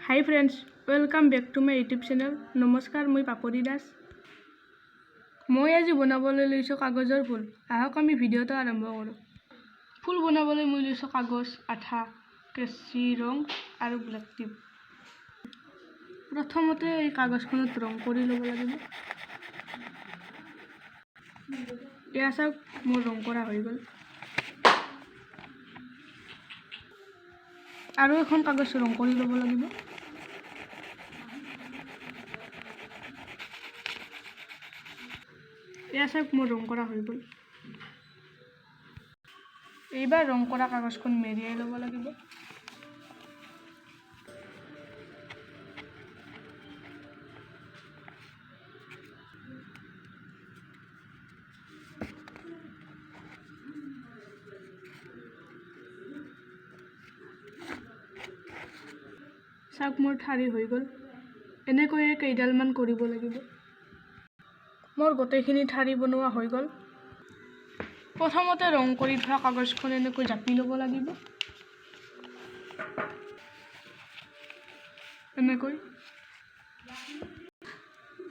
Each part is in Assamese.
Hi friends, welcome back to my YouTube channel. নমস্কাৰ, মই পাপৰি দাস। মই আজি বনাবলৈ লৈছোঁ কাগজৰ ফুল। আহক, আমি ভিডিঅ'টো আৰম্ভ কৰোঁ। ফুল বনাবলৈ মই লৈছোঁ কাগজ, আঠা, কেঁচি, ৰং আৰু ব্লেক টিপ। প্ৰথমতে এই কাগজখনত ৰং কৰি ল'ব লাগিব। এয়া চাওক, মোৰ ৰং কৰা হৈ গ'ল। আৰু এখন কাগজ ৰং কৰি ল'ব লাগিব। এয়া চাওক, মোৰ ৰং কৰা হৈ গ'ল। এইবাৰ ৰং কৰা কাগজখন মেৰিয়াই ল'ব লাগিব। চাওক, মোৰ ঠাৰি হৈ গ'ল। এনেকৈয়ে কেইডালমান কৰিব লাগিব। মোৰ গোটেইখিনি ঠাৰি বনোৱা হৈ গ'ল। প্ৰথমতে ৰং কৰি থোৱা কাগজখন এনেকৈ জাপি ল'ব লাগিব। এনেকৈ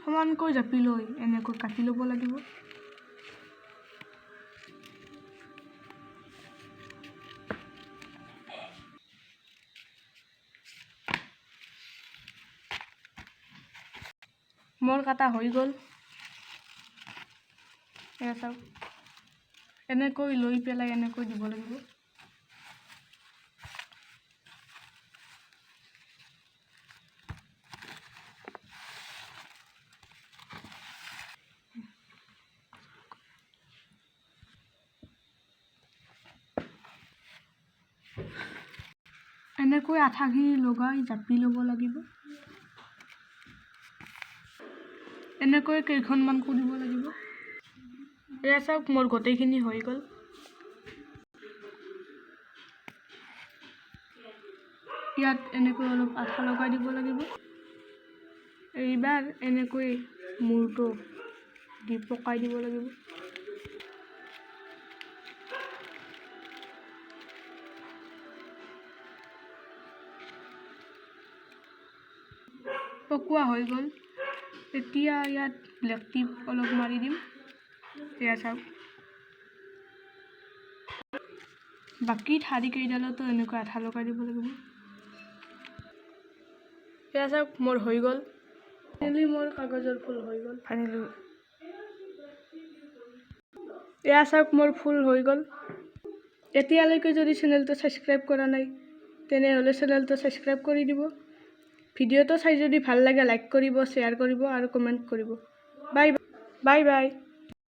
সমানকৈ জাপি লৈ এনেকৈ কাটি ল'ব লাগিব। মোৰ কাটা হৈ গ'ল। এয়া চাওক, এনেকৈ লৈ পেলাই এনেকৈ দিব লাগিব। এনেকৈ আঠাখিনি লগাই জাপি ল'ব লাগিব। এনেকৈ কেইখনমান কৰিব লাগিব। এয়া চাওক, মোৰ গোটেইখিনি হৈ গ'ল। ইয়াত এনেকৈ অলপ আঠা লগাই দিব লাগিব। এইবাৰ এনেকৈ মূৰটো দি পকাই দিব লাগিব। পকোৱা হৈ গ'ল। এতিয়া ইয়াত ব্লেক টিপ অলপ মাৰি দিম। এয়া চাওক, বাকী ঠাৰি কেইডালতো এনেকৈ আঠা লগাই দিব লাগিব। এয়া চাওক, মোৰ হৈ গ'ল। ফাইনেলি মোৰ কাগজৰ ফুল হৈ গ'ল। ফাইনেলি। এয়া চাওক, মোৰ ফুল হৈ গ'ল। এতিয়ালৈকে যদি চেনেলটো ছাবস্ক্ৰাইব কৰা নাই, তেনেহ'লে চেনেলটো ছাবস্ক্ৰাইব কৰি দিব। ভিডিঅ'টো চাই যদি ভাল লাগে, লাইক কৰিব, শ্বেয়াৰ কৰিব আৰু কমেণ্ট কৰিব। Bye bye bye.